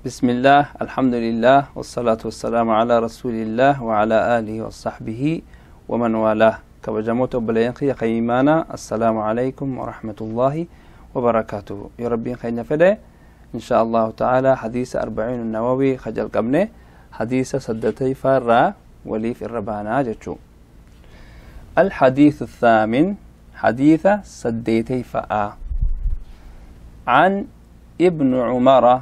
بسم الله، الحمد لله، والصلاة والسلام على رسول الله وعلى آله وصحبه ومن والاه. Kabajamoota obboleeyyan kiyya kan iimaanaa، السلام عليكم ورحمة الله وبركاته. Yoo Rabbiin keenya fedhe، إن شاء الله تعالى حديث أربعين النووي ka jalqabne حديث saddeetayffaarraa waliif irra baanaa jechuu. الحديث الثامن، حديث saddeetayffa'a. عن ابن عمر،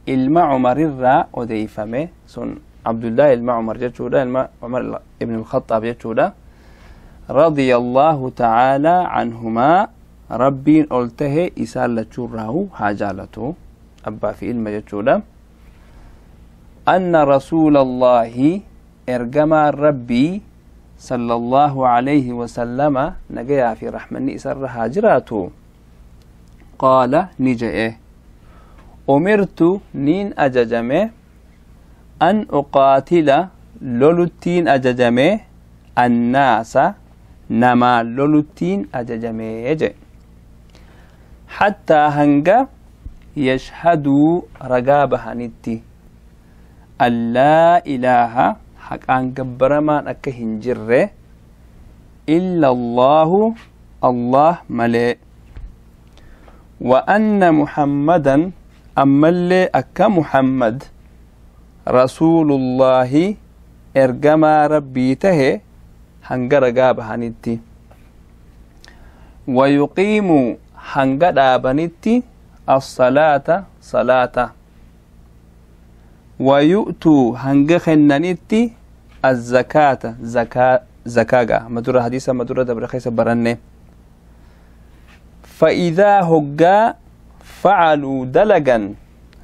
ilma Cumarirraa odeeyfame. Sun Abdullahi ilma Cumar jechuudha، ilma Cumar ibn Alkhaxaab jechuudha. رضي الله تعالى عنهما، Rabbiin ol tahe isaan lachuurraahu haa jaalatu، abbaa fi ilma jechuudha. أن رسول الله، ergamaan Rabbii، صلى الله عليه وسلم، nagayaa fi raxmanni isarra haa jiraatu، قال، ni je'e: أمرت، niin ajajame، أن أقاتل، loluttiin ajajame، الناس، namaa loluttiin ajajame je، حتى، hanga، يشهدوا، ragaa bahanitti، أن لا إله، haqaan gabbaramaan akka hin jirre، إلا الله، Allah malee، وأن محمدا، ammallee akka Muhammad، رسول الله، ergamaa Rabbii tahe hanga ragaa bahanitti، ويقيموا، hanga dhaabanitti، الصلاة، salaata، ويؤتوا، hanga kennanitti، الزكاة، zakaa. Zakaaga madura hadiisa madura dabre keessa baranne. فإذا، hoggaa، فعلوا، dalagan،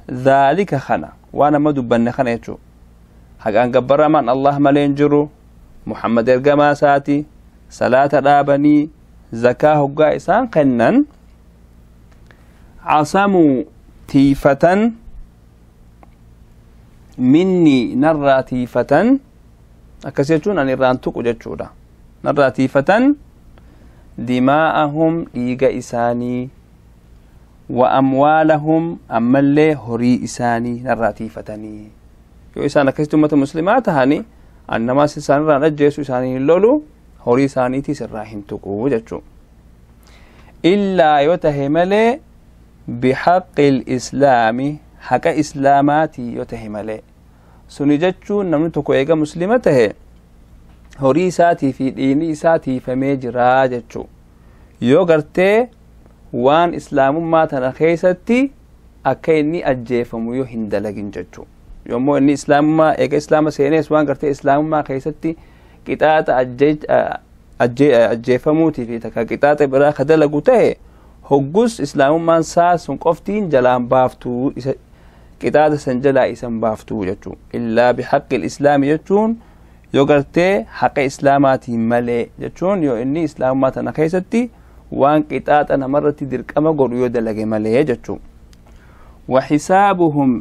ذلك، kana waan amma dubbanne kana jechuu, haqaan gabbaramaan Allah malee hin jiru, Muhammad ergamaa isaati, salaata dhaabanii zakaa hoggaa isaan kennan، عصموا، tiifatan، مني، narraa tiifatan. Akkas jechuun ani irraan tuqu jechuudha. Narraa tiifatan، دماءهم، dhiiga isaanii، وأموالهم، ammallee horii isaanii narraa tiifatanii. Yoo isaan akkasitti ummata muslimaa tahani, an namaas isaan ajjeesu, isaanii hin lolu, horii isaaniitis irraa hin tuqu jechuu. إلا، yoo tahe malee، بحق الإسلام، haqa islaamaatii yoo tahe malee. Suni jechuun namni tokko eega muslima tahe horii isaatii fi dhiigni isaa tiifamee jiraa jechuu, yoo gartee waan islaamummaa tana keessatti akka inni ajjeefamu yoo hin dalagin jechuu. Yommuu inni islaamummaa eega islaama seenees waan gartee islaamummaa keessatti qixaaxa ajjeefamuutii fi takka qixaaxa biraa ka dalagu ta'e, hoggus islaamummaan saa sun qoftiin jalaan baaftuu, isa qixaaxa san jalaa isan baaftuu jechuu. إلا بحق الإسلام jechuun yoo gartee haqa islaamaatiin malee jechuun yoo inni islaamummaa tana keessatti waan qixaaxa namarratti dirqama godhu yoo dalage malee jechuu. وحسابهم،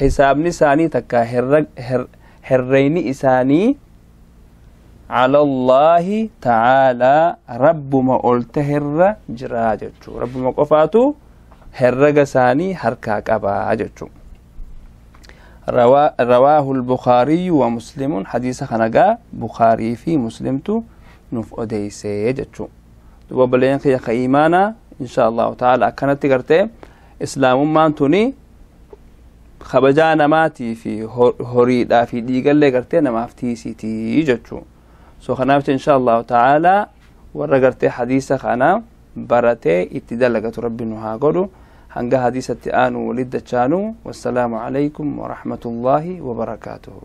hisaabni isaanii takka herreyni isaanii، على الله تعالى، Rabbuma ol taherra jiraa jechuu. Rabbuma qofaatu herrega isaanii harkaa qabaa jechuu. رواه البخاري ومسلم. حديث kana Bukhaarii fi Muslimtu nuuf odeysee jechuu. Duba obboleeyyan kiyya ka iimaanaa، إن شاء الله تعالى akkanatti gartee islaamummaan tuni kabajaa namaatii fi horiidhaa fi dhiigallee gartee namaaf tiisitii jechuu. So kanaaf إن شاء الله تعالى warra gartee hadiisa kana baratee itti dalagatu Rabbi nu haa godhu. Hanga hadiisatti aanu waliddachaanu، والسلام عليكم ورحمة الله وبركاته.